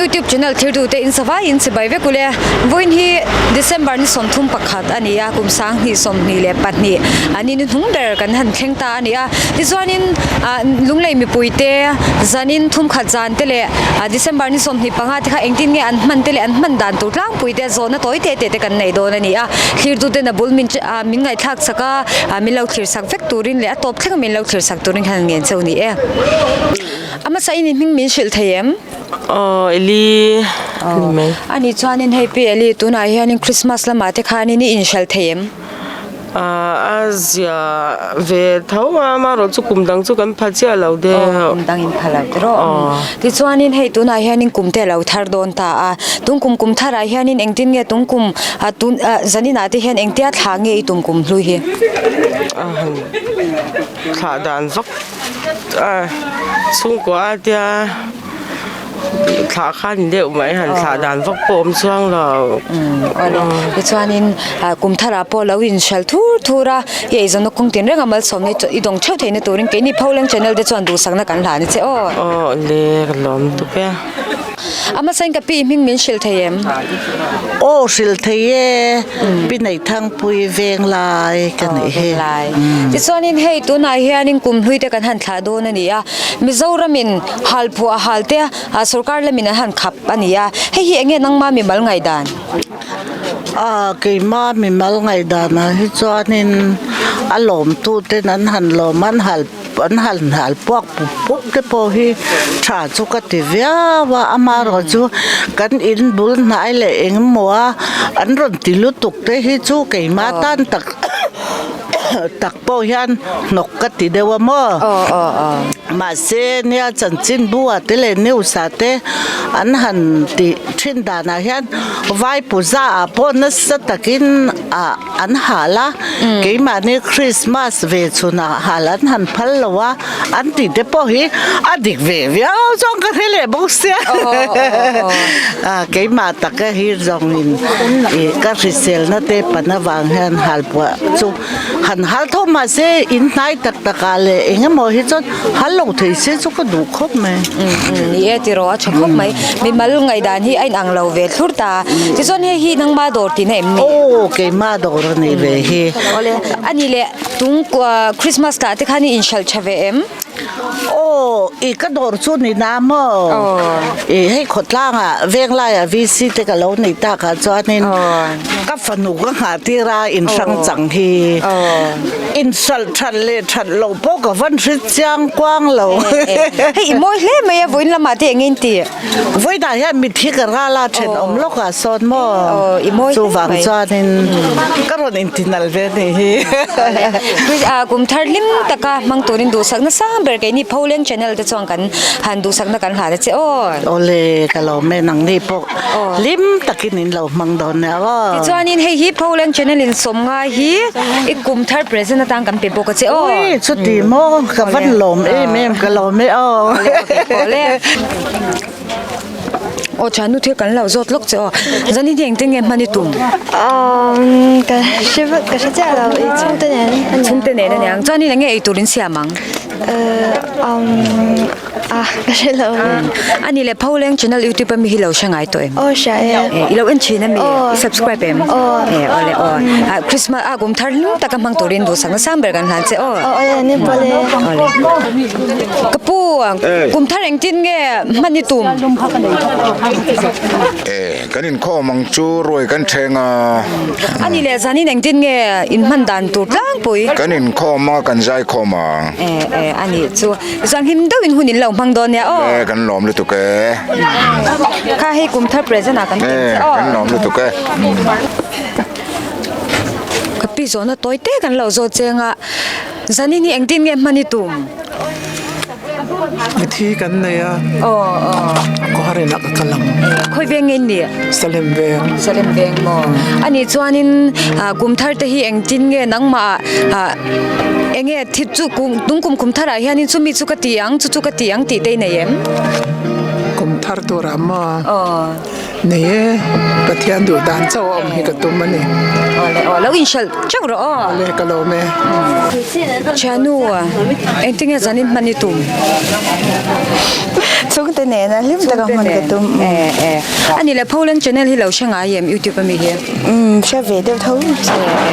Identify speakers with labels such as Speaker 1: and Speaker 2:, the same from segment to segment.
Speaker 1: YouTube channel thirtute in savai in chibai vek ule. Vawiin hi December ni 31 a ni a, kum 2022 a ni hnuhnung ber kan han thleng ta a ni a. Tichuanin ah Lunglei mipuite zanin thumkhat zan te leh ah December ni 25 te kha engtin nge an hman te leh an hman dan tur tlangpui te zawhna tawi te te te kan nei dawn a ni a. Thlirtuten a bul min ah min ngaihthlak sak a, ah min lo thlir sak vek turin leh a tawp thleng min lo thlir sak turin khan an ngen cheu ni e. A hmasa in i hming min hrilh thei em?
Speaker 2: Aw Eli ni mai.
Speaker 1: A nih chuanin hei pi Eli tunah hianin Christmas lamah te khanin i inhralh thei em?
Speaker 2: A zia ve tho a, amaherawh chu kum dang chu kan pha chiah lo deuh.
Speaker 1: Aw kum dang in pha lo tiraw. Tichuanin hei tunah hianin kum te a lo thar dawn ta a, tung kum kum tharah hianin engtin nge tung kum tun zaninah te hian engtia thla nge i tum kum hlui hi?
Speaker 2: A han thlah dan vak. A chhungkua a tia thlah kha ni deuh mai han thlah dan vak pawh awm chuang lo.
Speaker 1: Awle tichuanin kum tharah pawh lo inhralh thur thur a i eizawnna kawng tinreng a malsawmna i dawng theuh theihna turin keini Pholeng channel te chuan duhsakna kan hlan a che aw.
Speaker 2: Awle ka lawm tuk e.
Speaker 1: A hmasa in ka pi hming min hrilh thei em?
Speaker 3: Aw hrilh thei e, Pi Neihthangpui veng lai ka nih hi.
Speaker 1: Lai. Tichuanin hei tunah hianin kum hlui te kan han thlah dawn a ni a, Mizoramin halphuah hal te sorkar lamin an han khap a ni a, hei hi enge nangma mimal ngaihdan?
Speaker 3: A keima mimal ngaihdanah hi chuanin a lawmtuten an han lawm an hal. An han hal puak pup pup te pawh hi tha chu ka ti viau a, amaherawh chu kan in bul hnai leh engemaw a an rawn ti lutuk te hi chu keimah tan tak tak pawh hian hnawk ka ti deuh a maw mahse nia chanchinbu ah te leh news ah te an han tih thin danah hian vai puja ah pawh nasa takin ah. An hal a, keimahni Christmas ve chhunah hal an han phal lo a, an tih te pawh hi a dik ve viau chuan ka hre leh bawk sia. Keimah taka hi zawngin ih ka hriselna te pan avang hian hal puah chu han hal tho mahse in hnai tak takah leh eng emaw hi chuan hal lo thei se chu ka duh khawp mai.
Speaker 1: Ni e tiraw a tha khawp mai. Mimal ngaihdan hi a inang lo ve thlur ta. Tichuan hei hi nangma dawr tihna em ni?
Speaker 3: Aw keima dawr a nih ve hi.
Speaker 1: Awle a nih leh tung Christmas tah te khan i inhralh tha ve em?
Speaker 3: Aw i ka dawr chu ni na maw? I hei khawtlangah venglaiah VC te ka lo nih takah chuanin ka fanu ka nghah tir a inhrang chang hi inhralh that leh that loh pawh ka van hre chiang kuang lo.
Speaker 1: Hei i mawi hle mai a vawiin lamah te eng nge in ti?
Speaker 3: Vawiinah hian mitthi ka ral a thenawm lawkah sawn maw chuvang chuanin ka rawn intinal ve anih hi.
Speaker 1: Kum thar hlim taka hmang turin duhsak nasa ber keini Pholeng channel te chuan kan han duhsakna kan hlan a che aw.
Speaker 3: Awle ka lo me nangni pawh hlim takin in lo hmang dawn nia aw.
Speaker 1: Tichuanin hei hi Pholeng channel in sawm ngai hi i kum thar present atan kan pe bawk a che aw.
Speaker 3: Ui chuti maw ka van lawm em em ka lawm e aw.
Speaker 1: Awle. Aw thiannu thil kan lo zawt lawk che aw. Zanin hi engtin nge hman i tum?
Speaker 4: Umm ka hre vek ka hre chiah lo i chhungte nen a niang.
Speaker 1: Chhungte nen a niang. Chuanin enge eitur in siam ang?
Speaker 4: Umm ah ka hre lo.
Speaker 1: A nih leh Pholeng channel youtube a mi hi lo hre ngai tawh em?
Speaker 4: Aw hria e.
Speaker 1: I lo en thin a mi? I subscribe em?
Speaker 4: Aw.
Speaker 1: Awle aw. Christmas a kum thar hlim taka hmang turin duhsakna sang ber kan hlan che aw.
Speaker 4: Aw awle ni pawle.
Speaker 1: Awle. Ka pu kum thar engtin nge hman i tum?
Speaker 5: E kan inkhawm ang chu ruai kan theng a.
Speaker 1: A nih leh zanin engtin nge in hman dan tur tlangpui?
Speaker 5: Kan inkhawm a kan zaikhawm ang.
Speaker 1: E e a nih chu. Chuan hlim deuhin hun in lo hmang dawn nia aw.
Speaker 5: E kan lawm lutuk e.
Speaker 1: Kha hei kum thar present ah kan ken che aw.
Speaker 5: E kan lawm lutuk e.
Speaker 1: Ka pi zawhna tawi te kan lo zawt cheng a, zanin hi engtin nge hman i tum?
Speaker 6: Mithi kan nei a.
Speaker 1: Aw aw.
Speaker 6: Khawhar inah ka kal ang.
Speaker 1: Khawi veng nge in nih?
Speaker 6: Salem veng.
Speaker 1: Salem veng maw? Anih chuanin kum thar te hi engtin nge nangmah ah enge thi chu kum tung kum kum tharah hianin chumi chu ka ti ang chu chu ka ti ang tih te i nei em?
Speaker 6: Kum thar turah maw?
Speaker 1: Aw.
Speaker 6: Nei e, Pathian duh dan chauh a awm hi ka tum a ni.
Speaker 1: Awle aw, lo inhralh teuh rawh aw.
Speaker 6: Awle, ka lawm e.
Speaker 1: Thianu, engtinge zanin hman i tum?
Speaker 7: Chhungte nena hlim taka hman ka tum.
Speaker 1: E e. Ani le Pholen channel hi lo hre ngai em YouTube ami hi?
Speaker 7: Umm, hre ve deuh tho.
Speaker 1: E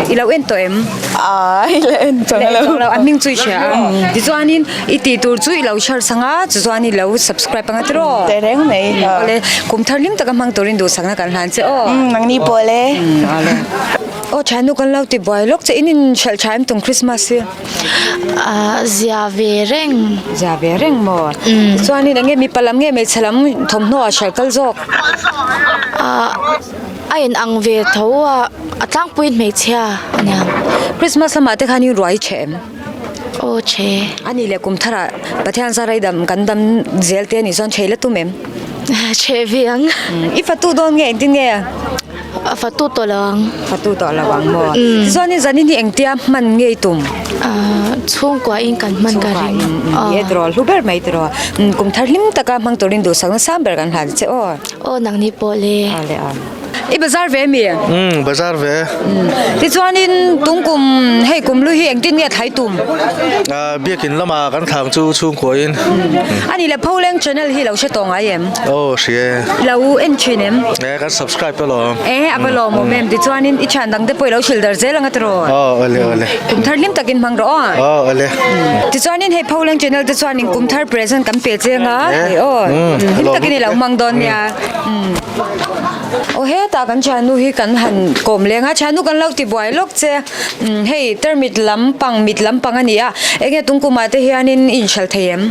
Speaker 1: e. I lo en tawh em?
Speaker 7: Aa, i la en tawh lo.
Speaker 1: A hming chu i hria a. Tichuanin i tih tur chu i lo share sang a, chuchuan i lo subscribe anga tiraw?
Speaker 7: Tehreng mai.
Speaker 1: Awle, kum thar hlim taka hmang turin duhsakna kan hlan che aw.
Speaker 7: Umm, nangni pawh le.
Speaker 1: Awle. Aw thiannu kan lo ti buai lawk che, in in hralh tha em tung Christmas hi?
Speaker 4: Aa, zia ve reng.
Speaker 1: Zia ve reng maw? Tichuanin enge mipa lam nge hmeichhe lam thawmhnaw ah hralh kal zawk?
Speaker 4: Aa. A in ang ve tho a, a tlangpuiin hmeichhia a niang.
Speaker 1: Christmas lamah te khan in ruai che em?
Speaker 4: Aw che.
Speaker 1: A nih leh kum tharah Pathian zarai dam kan dam zel te a nih chuan chei la tum em?
Speaker 4: Che ve ang.
Speaker 1: I fatu dawn nge engtin nge?
Speaker 4: A fatu tawh lo ang.
Speaker 1: Fatu tawh lo ang maw? Tichuan in zanin hi engtia hman ngei tum?
Speaker 4: Chhungkua in kan hman ka ring.
Speaker 1: Chhungkua in, ni e tiraw, hlu ber mai tiraw. Kum thar hlim taka hmang turin duhsakna sang ber kan hlan che aw.
Speaker 4: Aw nangni pawh le.
Speaker 1: Aw le aw. I bazar ve mi?
Speaker 8: Umm bazar ve.
Speaker 1: Tichuanin tungkum hei kum lu hi engtin nge thlai tum?
Speaker 8: Ah biakin lama kan thlang chu chhungkuain.
Speaker 1: Ani le Pholeng channel hi lo hre tawh ngai em?
Speaker 8: Aw hria
Speaker 1: e. Lo en thin em?
Speaker 8: E kan subscribe alawm.
Speaker 1: E a va lawmawm em tichuanin i thian dang te pawh i lo hrilh dar zel anga tiraw?
Speaker 8: Aw awle awle.
Speaker 1: Kum thar hlim takin hmang rawh aw.
Speaker 8: Aw awle.
Speaker 1: Tichuanin hei Pholeng channel te chuanin kum thar present kan pe che anga hei aw hlim takin i lo hmang dawn nia. Aw hetah kan thiannu hi kan han kawm leng a thiannu kan lo ti buai lawk che hei tarmit lampang mit lampang a ni a enge tungkumah te hianin i inhralh thei em?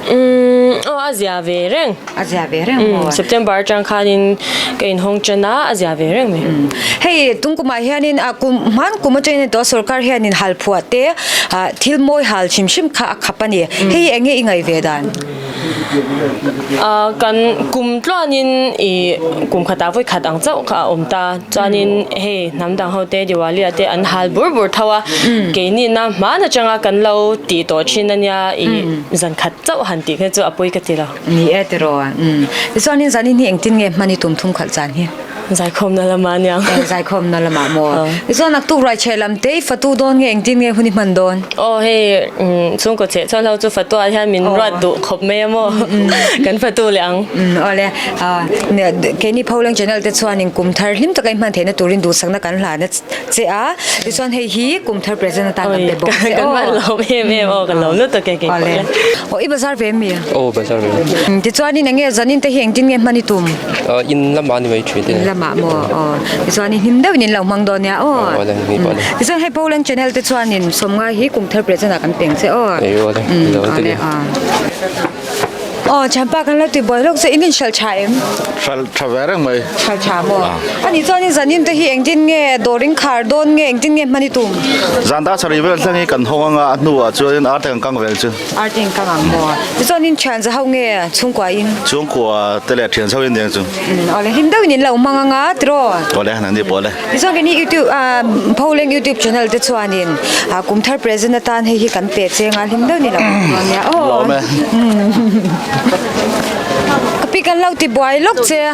Speaker 9: Umm aw a zia ve reng.
Speaker 1: A zia ve reng maw?
Speaker 9: September atang khanin ka inhawng tan a a zia ve reng mai.
Speaker 1: Hei tungkumah hianin a kum hman kum atangin a tawh a sorkar hianin halphuah te ah thil mawi hal hrim hrim kha a khap a ni. Hei hi enge i ngaih ve dan?
Speaker 9: Kan kum tluanin ih kum khatah vawi khat ang chauh kha a awm ta. Chuanin hei hnam dang ho te Diwali ah te an hal bur bur tho a, keini na hman atanga kan lo tih tawh thin ania ih zan khat chauh han tih kha chu a pawi ka ti lo.
Speaker 1: Ni e tiraw. Tichuanin zanin hi engtin nge hman i tum thum khalh chan hi?
Speaker 9: Zaikhawmna lamah aniang.
Speaker 1: Eh, zaikhawmna lamah maw? Tichuan naktuk ruaichheh lam te i fatu dawn nge engtin nge hun i hman dawn?
Speaker 9: Aw hei chhungkaw chheh chuan ho chu fatu ah hian min ruat duh khawp mai a maw? Kan fatu leh ang.
Speaker 1: Awle, keini Pholeng channel te chuanin kum thar hlim taka i hman theihna turin duhsakna kan hlan a che a, tichuan hei hi kum thar present atan kan pe bawk che aw.
Speaker 9: Kan hman lawm em em aw, ka lawm lutuk e keipawh hian.
Speaker 1: Aw i bazar ve em mi?
Speaker 10: Aw bazar ve.
Speaker 1: Tichuanin enge zanin te hi engtin nge hman i tum?
Speaker 10: In lamah ni mai thin te.
Speaker 1: In lamah maw aw. Tichuan i hnim deuhin in lo hmang dawn nia aw.
Speaker 10: Aw le ni pawh le.
Speaker 1: Tichuan hei Poland channel te chuanin sawmngai hi kum thar present ah kan peng che aw.
Speaker 10: Ei aw le.
Speaker 1: Aw le aw. Aw thianpa kan lo ti buai lawk che in inhralh tha em?
Speaker 5: Hralh tha ve reng mai.
Speaker 1: Hralh tha maw? Ani chuanin zanin te hi engtin nge dawr in khar dawn nge engtin nge hman i tum?
Speaker 11: Zan dar sarih vel thleng hi kan hawng anga a hnuah chuanin arte kan kang vel chu.
Speaker 1: Arting ka ngang maw? Tichuan in thian za ho nge chhungkua in?
Speaker 11: Chhungkua te leh thian chho in deng chu.
Speaker 1: Awle hlim deuhin in lo hmang anga tiraw?
Speaker 11: Awle nang ni pawh le.
Speaker 1: Tichuan kei ni YouTube ah Pholeng YouTube channel te chuanin kum thar present atan hei hi kan pe cheng a hlim deuhin in lo hmang dawn nia aw.
Speaker 11: Lawm e.
Speaker 1: Ka pi kan lo ti buai lawk che a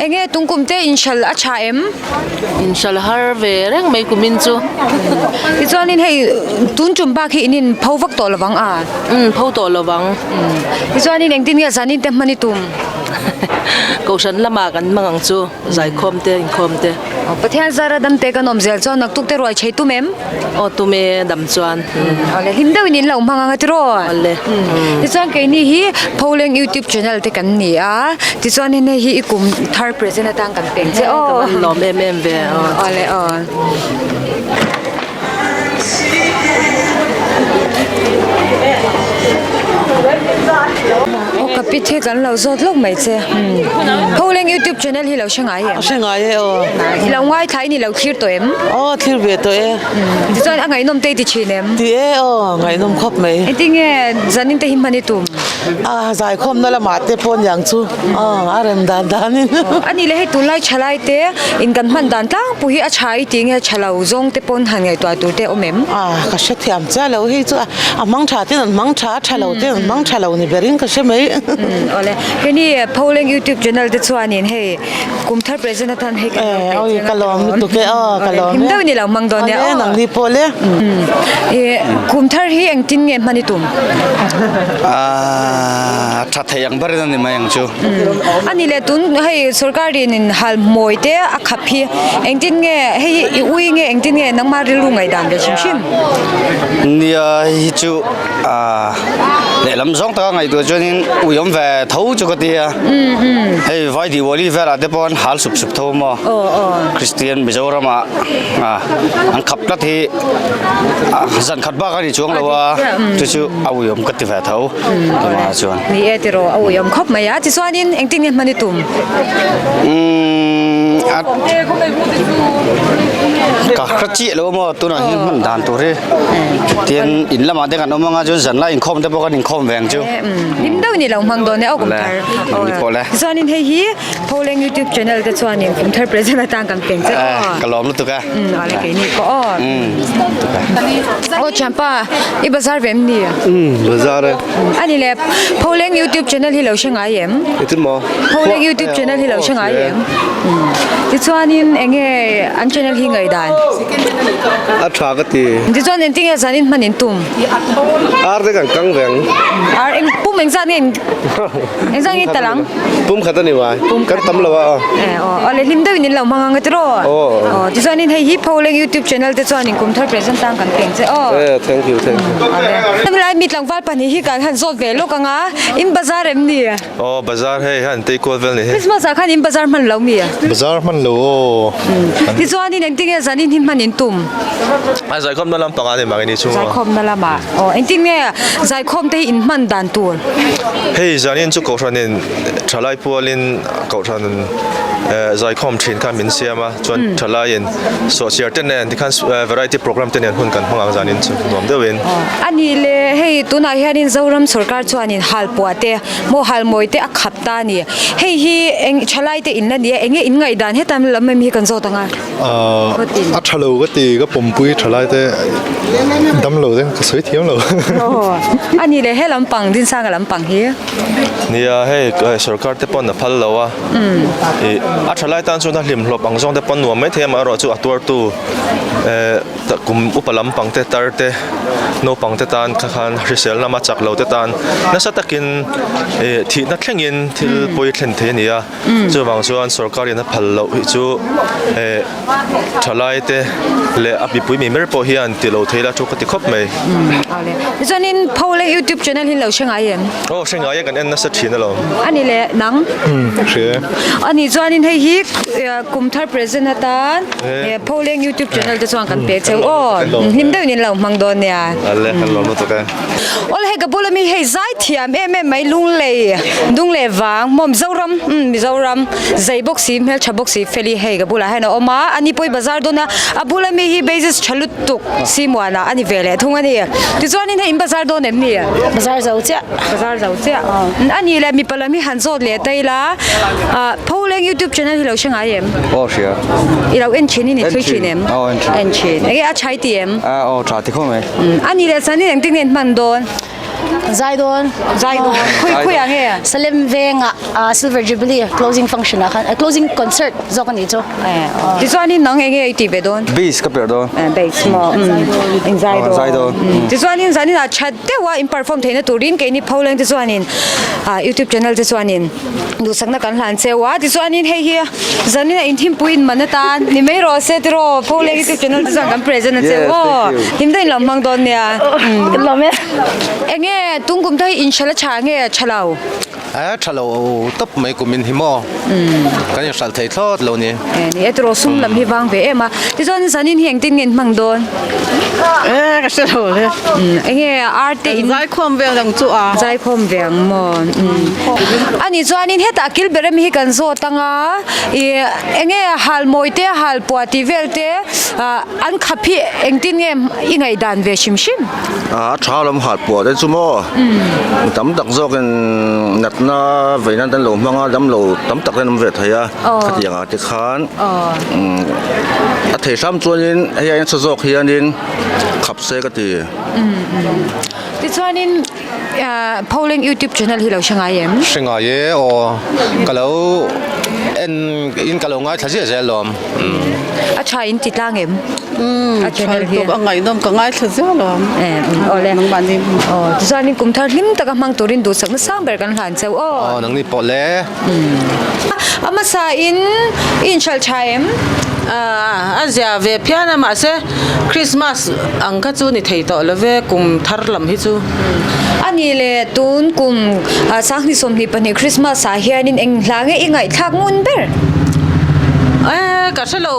Speaker 1: enge tungkum te inhralh a tha em?
Speaker 12: Inhralh har ve reng mai kumin chu.
Speaker 1: Tichuanin hei tun tum bak hi in in pho vak tawh lovang a?
Speaker 12: Umm pho tawh lovang.
Speaker 1: Tichuanin engtin nge zanin te hman i tum?
Speaker 12: Kohhran lamah kan hmang ang chu zaikhawm te inkhawm te.
Speaker 1: Pathian zara dam te kan awm zel chuan naktuk te ruai chei tum em?
Speaker 12: Aw tum e dam chuan.
Speaker 1: Awle hlim deuhin in lo hmang ang a tiraw?
Speaker 12: Awle.
Speaker 1: Tichuan keini hi Pholeng YouTube channel te kan ni a, tichuan hei hi i kum thar present atan kan peng che aw.
Speaker 12: Ka van lawm em em ve aw.
Speaker 1: Awle aw. Aw ka pi the kan lo zawt lawk mai che. Pholeng YouTube channel hi lo hre ngai em?
Speaker 13: Hre ngai e aw.
Speaker 1: I lo ngaithla in i lo thlir tawh em?
Speaker 13: Aw thlir ve tawh e.
Speaker 1: Tichuan a ngaihnawm te i ti thin em?
Speaker 13: Ti e aw, ngaihnawm khawp mai.
Speaker 1: Engtinge zanin te hi hman i tum?
Speaker 13: A zaikhawmna lamah te pawh niang chu a rem dan danin.
Speaker 1: Ani le hei tunlai thalai te in kan hman dan tlangpui hi a tha i tih nge tha lo zawng te pawn han ngaihtuah tur te a awm em?
Speaker 13: A ka hrethiam chiah lo hei chu a hmang tha ten an hmang tha a tha lo ten an hmang tha lo ni berin ka hre mai.
Speaker 1: Awle, heni Pholeng YouTube channel te chuanin hei kum thar present atan hei kan lo pe
Speaker 13: Oi ka lawm lutuk e aw ka lawm e.
Speaker 1: Him deuh ni lo hmang dawn nia aw.
Speaker 13: Nang ni pawh le.
Speaker 1: Kum thar hi engtin nge hman i tum?
Speaker 14: A tha thei ang ber in a ni mai ang chu.
Speaker 1: Ani le tun hei sorkarin in hal hmawi te a khap hi engtin nge hei hi i ui nge engtin nge nangma rilru ngaihdan ve hrim hrim?
Speaker 14: Nia hei hi chu lehlam zawng taka ngaihtuah chuanin ui awm ve tho chu ka ti a hei vai Diwali velah te pawh an hal sup sup tho maw Kristian Mizoramah an khap tlat hi zan khat bak a ni chuang lo a chu chu a ui awm ka ti ve tho tunah chuan.
Speaker 1: Ni e tiraw a ui awm khawp mai a tichuanin engtin nge hman i tum?
Speaker 14: Ka hre chiah lo maw tunah hian hman dan tur hi tin in lamah te kan awm anga chuan zan lai inkhawm te pawh kan inkhawm ve ang chu.
Speaker 1: Hlim deuh ni lo hmang dawn e aw kum thar. Tichuanin hei hi Pholeng YouTube channel te chuanin kum thar present atan kan peng che aw.
Speaker 14: Ka lawm lutuk a.
Speaker 1: Awle keini pawh aw. Aw thianpa i bazar ve em ni?
Speaker 15: Bazar e.
Speaker 1: Ani le Pholeng YouTube channel hi lo hre ngai em?
Speaker 15: Engtin maw?
Speaker 1: Pholeng YouTube channel hi lo hre ngai em? Tichuanin enge an channel hi ngaihdan?
Speaker 15: A tha ka ti.
Speaker 1: Tichuan engtinge zanin hman in tum?
Speaker 15: Ar te kan kang veng.
Speaker 1: Ar eng pum engzat nge engzat nge tal ang?
Speaker 15: Pum khat a ni mai. Kan tam lo a.
Speaker 1: Aw le hlim deuhin in lo hmang ang a tiraw? Aw. Tichuanin hei hi Pholeng YouTube channel te chuanin kum thar present tan kan peng che aw.
Speaker 15: Thank you thank you.
Speaker 1: Hemi lai mi tlangval pahnih hi kan han zawt ve lawk ang a, in bazar em ni?
Speaker 16: Aw bazar hei han tei kual vel ni hi.
Speaker 1: Christmas ah khan in bazar hman lo mi?
Speaker 16: Bazar hman lo aw.
Speaker 1: Tichuanin engtinge zanin hi hman in tum?
Speaker 16: A zaikhawmna lampang ah ni mah ni chunga.
Speaker 1: Zaikhawmna lamah aw engtinge zaikhawm te hi in hman dan tur?
Speaker 16: Hei zanin chu kohhranin thalai pualin kohhran zaikhawm thin kha min siam a chuan thalaiin sawhchiar te nen tikhan variety program te nen hun kan hmang ang zanin chu nuam deuhin.
Speaker 1: A nih le hei tunah hianin Zoram sorkar chuanin halpuah te maw halmawi te a khap ta a ni. Hei hi eng thalai te in la ni a enge in ngaihdan heta lam em hi kan zawt ang a.
Speaker 15: A tha lo ka ti ka pawmpui thalai te dam lo te ka sawi thiam lo.
Speaker 1: A nih le he lampang Dinsanga lampang hi.
Speaker 16: Nia hei sorkar te pawn a phal lo a ih a thalai tan chuan a hlim hlawp ang zawng te pawn nuam maithei a amaherawh chu a tuartu eh kum upa lampang te tar te naupang te tan kha khan hrisel lama chak lo te tan nasa takin ih thihna thlengin thil pawi thlen thei a ni a. Chuvang chuan sorkarin a phal loh hi chu eh thalai te leh a mipui mi ber pawh hian ti lo thei la thu ka ti khawp mai.
Speaker 1: Tichuanin Pholeng YouTube channel hi lo hre ngai em?
Speaker 16: Aw hre ngai e kan en nasa thin alawm.
Speaker 1: Ani le nang?
Speaker 15: Hre.
Speaker 1: Ani chuanin hei hi kum thar present atan Pholeng YouTube channel te chuan kan pe cheu aw. Hlim deuhin in lo hmang dawn nia.
Speaker 16: Ale kan lawm lutuk e.
Speaker 1: Awle hei ka bula mi hei zai thiam em em mai lunglei dung leh vang maw Mizoram umm Mizoram zei bawk si hmeltha bawk si feli hei ka bulah hian a awm a ani pawh hi bazar dawn a a bula mi hi basis tha lutuk Simuana a ni ve leh thung a ni tichuanin hei in bazar dawn em ni?
Speaker 4: Bazar zo chiah.
Speaker 1: Bazar zo chiah a ni le mipa lam hi han zawt leh ta ila ah Pholeng YouTube channel hi lo hre ngai em?
Speaker 17: Aw hria.
Speaker 1: I lo en thin in i thlui thin em?
Speaker 17: Aw en thin.
Speaker 1: En thin enge a tha i ti em?
Speaker 17: Aw tha ti khawp mai.
Speaker 1: A ni leh chuan in engtin nge in hman dawn?
Speaker 4: Zai dawn.
Speaker 1: Zai dawn. Khawi khawi ah nge?
Speaker 4: Salem vengah Silver Jubilee closing function ah khan closing concert zawk a nih chu.
Speaker 1: Tichuan in nang enge i tih ve dawn?
Speaker 17: Bass ka perh dawn.
Speaker 1: Bass maw? In zai dawn.
Speaker 17: Zai dawn.
Speaker 1: Tichuan in zanin ah that deuh a in perform theihna turin keini Pholeng te chuanin YouTube channel te chuanin duhsakna kan hlan cheu a tichuanin hei hi zanin a inthimpui in man atan ni mai rawh se tiraw Pholeng YouTube channel te chuan kan present a cheu aw hlim deuhin lo hmang dawn nia
Speaker 4: lawm e
Speaker 1: enge tungkum te hi inhralh a tha nge tha lo
Speaker 8: a tha lo tawp mai kum in hi maw kan inhralh thei thlawt lo ni
Speaker 1: ni e tiraw sum lam hi vang ve em a tichuan zanin hi engtin nge in hmang dawn
Speaker 18: e ka hre lo le
Speaker 1: enge arte in
Speaker 18: zaikhawm vel ang chu a
Speaker 1: zaikhawm ve ang maw ani chuanin hetah kil ber ami hi kan zawt anga ih enge halmawi te halpuah tih vel te ah an khap hi engtin nge i ngaihdan ve hrim hrim
Speaker 11: a tha lam halpuah te chu maw mi tam tak zawkin natna vei nan te an lo hmang a damlo tam tak te an awm ve thei a khatiang ah te khan a thei hram chuanin hei aiin a chhe zawk hianin khap se ka ti.
Speaker 1: Tichuanin. Pholeng YouTube channel hi lo hre ngai em?
Speaker 8: Hre ngai e aw, ka lo en in ka lo ngaithla ziah zel lawm.
Speaker 1: A tha in ti tlang em?
Speaker 18: A channel hi. A ngaihnawm ka ngaithla ziah lawm.
Speaker 1: Awle. Aw tichuanin kum thar hlim taka hmang turin duhsakna sang ber kan hlan cheu aw.
Speaker 8: Aw nangni pawh le.
Speaker 1: A hmasa in i inhralh tha em?
Speaker 2: A zia ve phian a mahse Christmas ang kha chu ni thei tawh lo ve kum thar lam hi chu.
Speaker 1: A ni le tun kum sanghnih 22 Christmas ah hianin eng hla nge i ngaihthlak ngun ber?
Speaker 2: E ka hre lo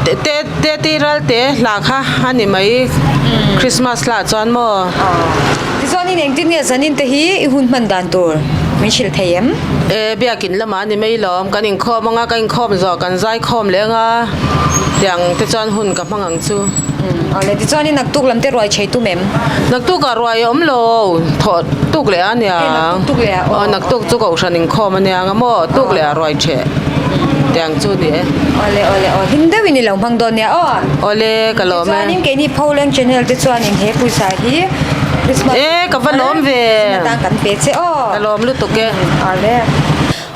Speaker 2: te te ti ral te hla kha a ni mai Christmas hla chuan maw?
Speaker 1: Tichuanin engtin nge zanin te hi i hun hman dan tur min hrilh thei em?
Speaker 2: E, biakin lamah a ni mai lawm, kan inkhawm anga ka inkhawm zawh kan zaikhawm leh anga tiang te chuan hun ka hmang ang chu.
Speaker 1: Awle, tichuanin naktuk lam te ruai chei tum em?
Speaker 2: Naktukah ruai a awm lo, thawh tuk leh a nia.
Speaker 1: E, naktuk tuk leh a aw.
Speaker 2: Aw, naktuk chu kohhran inkhawm a nia anga maw, tuk leh a ruai cheh tiang chu ni e.
Speaker 1: Awle, awle, aw, hlim deuhin i lo hmang dawn nia aw.
Speaker 2: Awle, ka lawm e.
Speaker 1: Tichuanin keini Pholeng channel te chuanin he pawisa hi Christmas
Speaker 2: E, ka va lawm ve.
Speaker 1: Atan kan pe che aw.
Speaker 2: Ka lawm lutuk e.
Speaker 1: Awle.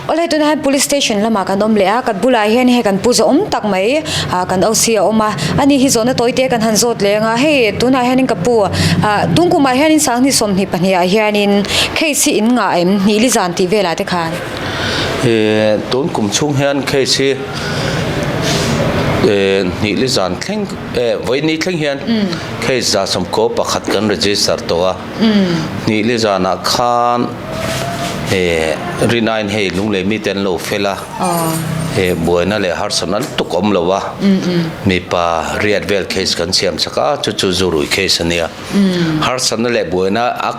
Speaker 1: Awle tunah hian police station lamah kan awm leh a, kan bulah hian hei kan pu zawh awm tak mai ah kan OC a awm a, ani hi zawhna tawi te kan han zawt leh ang a, hei tunah hianin ka pu ah tung kumah hianin sanghnih 22 ah hianin case hi in ngah em hnih li zan tih velah te khan.
Speaker 17: Eh tun kum chhung hian case hi eh hnih li zan thleng eh vawiin thleng hian Case 191 kan register tawh a, hnih li zanah khan rinaiin hei lunglei mite an lo fel a, buaina leh harsatna lutuk awm lo a, mipa riat vel case kan siam chak a, chu chu zurui case a nia. Harsatna leh buaina a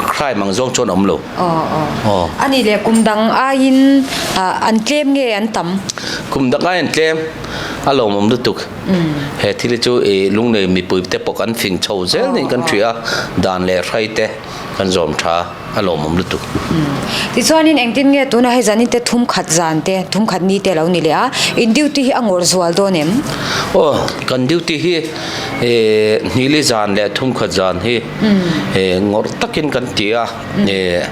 Speaker 17: crime ang zawng chuan awm lo.
Speaker 1: A nih leh kum dang aiin an tlem nge an tam?
Speaker 17: Kum dang aiin an tlem, a lawmawm lutuk. He thil hi chu ih lunglei mipui te pawh kan fing chho zel niin kan hria a, dan leh hrai te kan zawm tha a lawmawm lutuk.
Speaker 1: Tichuanin engtin nge tunah hei zanin te thum khat zan te, thum khat ni te a lo ni leh a, in duty hi a ngawrh zual dawn em?
Speaker 17: Aw, kan duty hi ih hnili zan leh thum khat zan hi ih ngawrh takin kan ti a, ih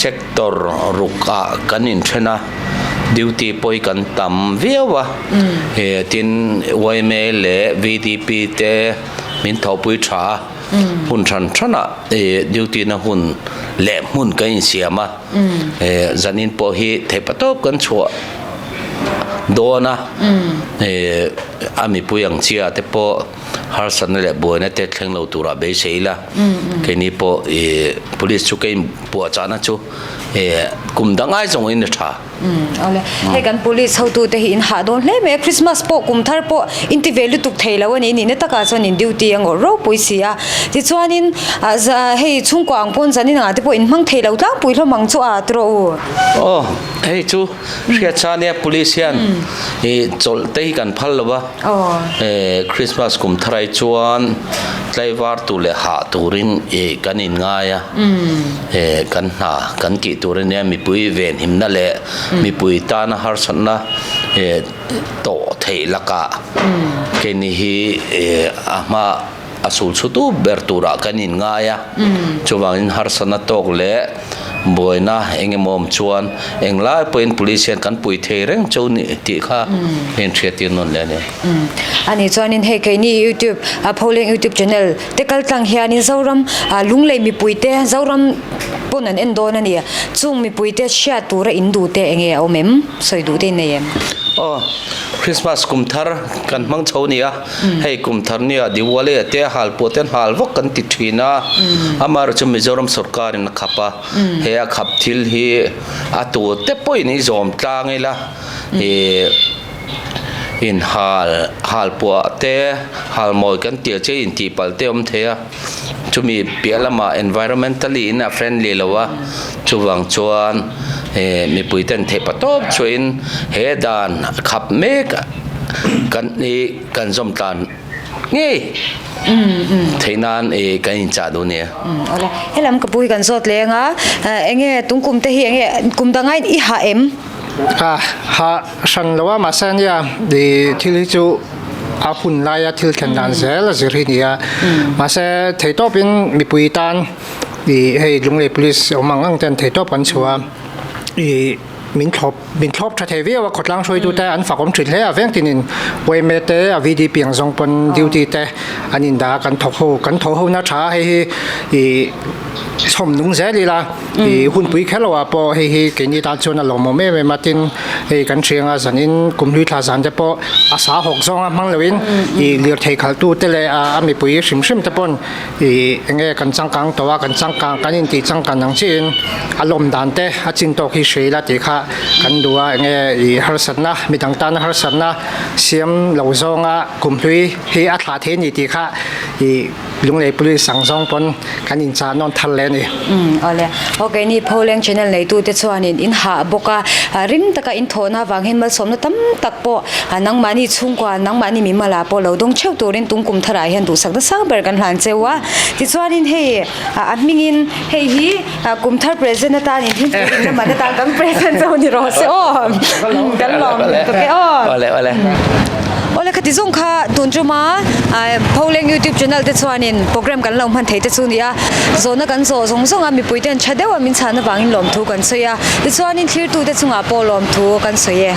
Speaker 17: sector ruk ah kan inthen a, duty pawh hi kan tam viau a. He tin yma leh VDP te min thawhpui tha a, hun hran hranah duty na hun leh hmun kan insiam a, zanin pawh hi theihpatawp kan chhuah dawn a, a mipui ang chiah te pawh harsatna leh buaina te thleng lo turah beisei ila, keini pawh police chu ka inpuahchahna chu kum dang ai zawng in a tha.
Speaker 1: Awle, hei kan police hotute hi in hah dawn hle mai a, Christmas pawh kum thar pawh in ti ve lutuk thei lo a ni, nihna takah chuan in duty a ngawrh ropui si a, tichuanin hei chhungkua ang pawn zanin angah te pawh in hmang thei lo tlangpui hlawm ang chu a tawrh u.
Speaker 17: Aw, hei chu hriat sa nia police hian i chawlh te hi kan phal lo va, Christmas kum thar ai chuan tlaivar tur leh hah turin i kan inngai a. He kan hna kan tih tur a nia, mipui venhimna leh mipui tana harsatna tawh theih lakah keini hi a hma a sul chhutu ber turah kan inngai a, chuvangin harsatna tawk leh buaina eng emaw awm chuan englai pawhin police hian kan pui thei reng cheu ni tih kha inhriattir nawn leh a ni.
Speaker 1: A nih chuanin hei keini YouTube Pholeng YouTube channel te kal tlang hianin Zoram Lunglei mipuite Zoram pawn an en dawn a ni. Chung mipuite hriat tura in duh te enge a awm em? Sawi duh te in nei em?
Speaker 17: Aw, Christmas kum thar kan hmang chho a ni a, hei kum thar nia Diwali ah te halpuah te an hal vak kan ti thin a, amaherawhchu chu Mizoram sawrkarin a khap a, he a khap thil hi a tur te pawhin i zawm tlang ila, ih. In hal hal puah te hal mawi kan tih ang che in tih palh te awm thei a chumi piah lamah environmentally in a friendly lo a chuvang chuan eh mipui ten theih pa tawp chuahin he dan khap mek kan ih kan zawm tlan ngei theih nan ih kan inchah duh a nia.
Speaker 1: Awle helam ka pu hi kan zawt leng a enge tungkum te hi enge kum danga in i hah em?
Speaker 6: A ha hran lo a mahse ania ih thil hi chu a hun laia thil thlen dan zel a zir hi a ni a mahse theihtawpin mipui tan Ih hei Lunglei Police awm ang ang ten theihtawp kan chhuah a, ih min thlawp min thlawp tha thei viau a, khawtlang hruaitute an fak awm thin hle a, veng tinin yma te a VDP ang zawng pawn duty te an indah a, kan thawk ho kan thawh ho na tha a, hei hi ih chhawm nung zel ila ih hunpui kher loh ah pawh hei hi keini tan chuan a lawmawm em em a, tin hei kan hriang a zanin kumhlui thla zan te pawh a sa hawk zawnga hmang loin ih lirthei khalhtu te leh a mipui hrim hrim te pawn Ih enge kan changkang tawh a, kan changkang kan intih changkan ang chiin a lawm dan te a chin tawk hi hre ila tih kha kan duh a, enge ih harsatna midang tana harsatna siam lo zawnga kumhlui hi a thlah thei a ni tih kha ih Lunglei Police ang zawng pawn kan inchah nawn thar leh a ni.
Speaker 1: Umm awle. Ok ni Pholeng channel neitute chuanin in hah bawk a, rim taka in thawhna avang hian malsawmna tam tak pawh nangmahni chhungkua, nangmahni mimala pawh lo dawng theuh turin tung kum tharah hian duhsak nasa ber kan hlan cheu a. Tichuanin hei a hmingin hei hi kum thar present atanin thingpui in lamah te tan kan present cheu ni rawh se aw. Kan lawm tuk e aw.
Speaker 17: Awle awle.
Speaker 1: Awle khati zawng kha tun tuma Pholeng YouTube channel te chuanin program kan lo hman thei te chu ni a. Zawhna kan zawh zawng zawng a mipui ten tha deuha min chhan avangin lawmthu kan sawi a. Tichuanin thlirtute chungah pawh lawmthu kan sawi e.